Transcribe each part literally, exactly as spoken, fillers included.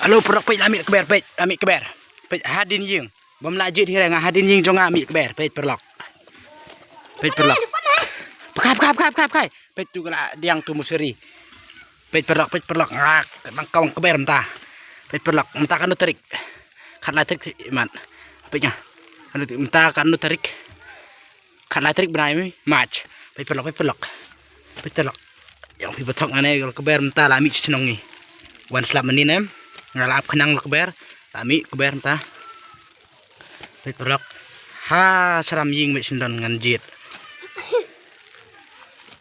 Alo, paralok, peit la mih kber, peit, la mih kber. Peit hadien ïing. Bym lah jied hi re, nga hadien ïing jong nga mih kber, peit paralok. Peit paralok. Peit, peit, peit, peit. Peit tu ka la diang tu musuri. Peit paralok, peit paralok. Nga nang kawang kber mynta. Peit paralok, mynta katno tarik? Khatlai tarik, mat. Peit nga. Mynta katno tarik? Khatlai tarik bnai March. Peit paralok, peit paralok. Peit paralok. Ïa phi pathok nga ne, la kber mynta la mih sha shnong ngi. Wan slap mynnin em. Nga la ap khnang la kber. La mih kber mynta. Peit paralok. Ha, sram ïing mih shen don ngan jied.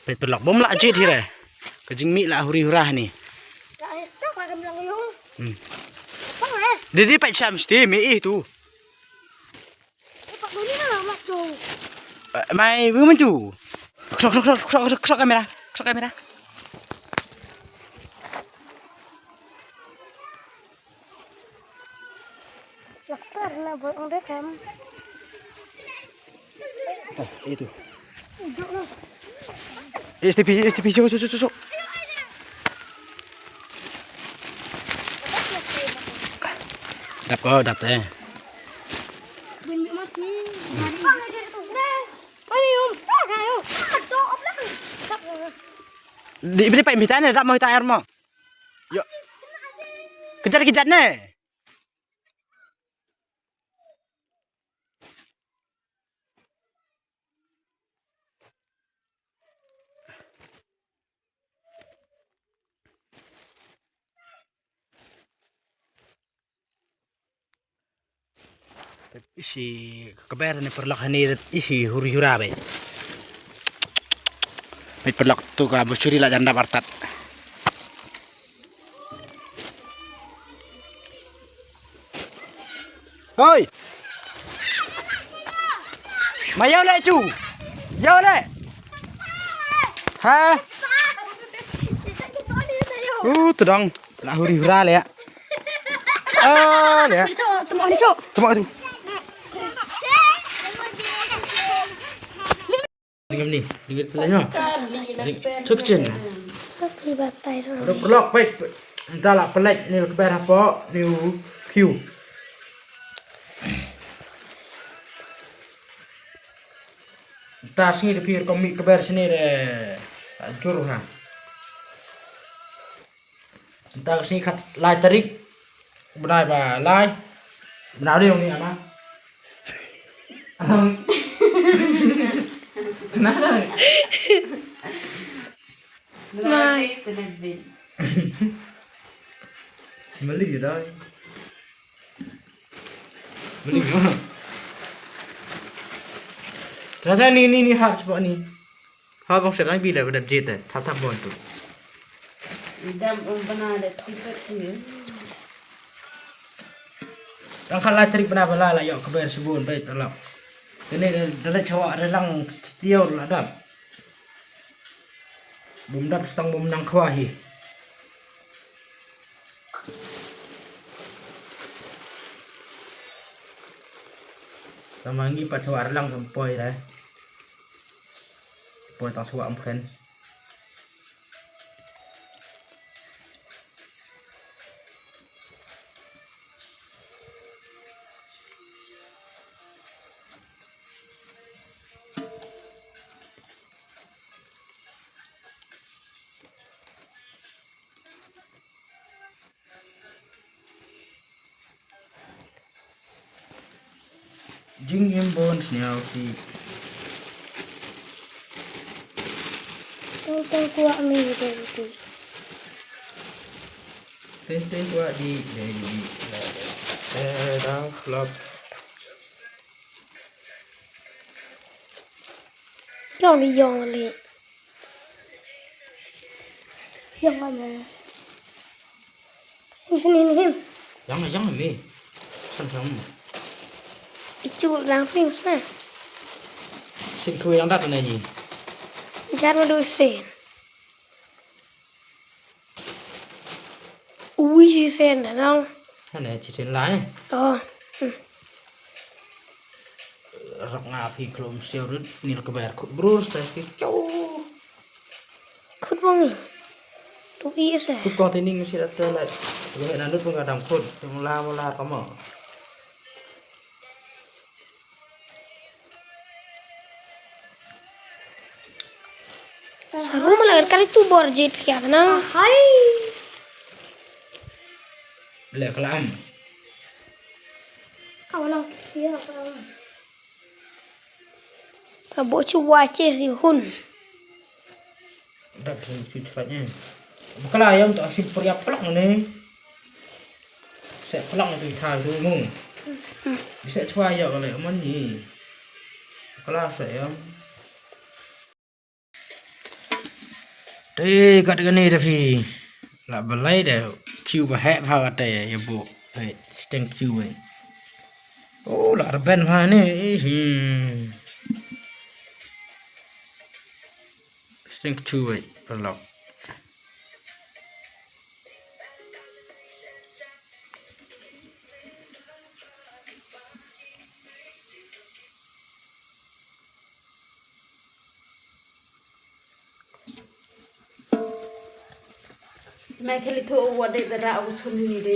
Peit paralok. Bym lah jied hi re. Ka jingmih la huri hura ni. Hmm. Didi peit sam sti mih ih tu. Eh, mai, bu maju. Sok, sok, sok, sok, sok, sok kamera. Sok kamera. Lakar na boy ong deh kam. Ah, itu. Duduk noh. S T P, S T P, sok, sok, sok, sok. Dap ko, dap te. Di beri pai mita ne, dap mo ita air mo. Yo. Kejar, kejar ne. Isi kber ne paralok hani isi huri hura be. Peit paralok tu ka musuri la jan dap artat. Hoi. Ma ïaw leh chu. Ïaw leh. Ha. Uh, tu dong. La huri hura leh. Ah, leh. Tamo ni chu. Tamo tu. Dingam ni, dingam tu lah nyo. Chuk chin. Happy birthday, sorry. Ruk lok pek. Nta la pelek ni lek ber hapo ni u kiu. Nta sngi de pir komi keber sini de jur ha. Nta ka sngi khatlai tarik. Bnai ba lai. Bnai de ni ama. Am. Nada. Mai. Mali dai. Mali. Rasa ni ni ni hap cepat ni. Ha bang sha kan bi da ba dap jied eh. Thap thap bon tu. Dam um bana da tipet ni. Tang khatlai tarik bana bala la ïoh kber shibun beit la. Kane da da chawa relang tiaw la dap. Bum dap stang bum nang khwa hi. Tama ngi pat chawa relang kam poi dai. Poi tang chawa am khen. Jingim bun sniaw si. Teng teng kwah mi dei di. Teng teng kwah di dei di. Eh, dah, lap. Yong li yong li. Yong mana? Sim sini ni him. Yang yang ni. San san. Ichu lang ping sa. Sin tu yang dat na ni. Jar ma du sin. Ui, si sen da nong. Hane, si sen la ni. Oh. Hmm. Rak nga phi klum siaw rit, nil keber khut brur, stas ki chow. Khut bang ni. Ui, ese. Tu kong tining si dah tu lah. Tu hena nut pun kadang khut. Tu mula mula kamu. Saru malah kali tu bor jit kya na. Hai. Le kalam. Kawan ya kawan. Ka bo chu wa che si hun. Dak chu chu chrat ne. Bakla yam to asim pria plak ne. Se plak tu tha tu mu. Bisa chwa ya kale man ni. Bakla se yam. Te kat kane da phi. La balai da kiu ba heh pha kate ya bo. Hei, steng kiu wei. Oh, la rben pha ne. Ih. Steng kiu wei. Lok. Mai khali tho wa de da ra u chun ni de.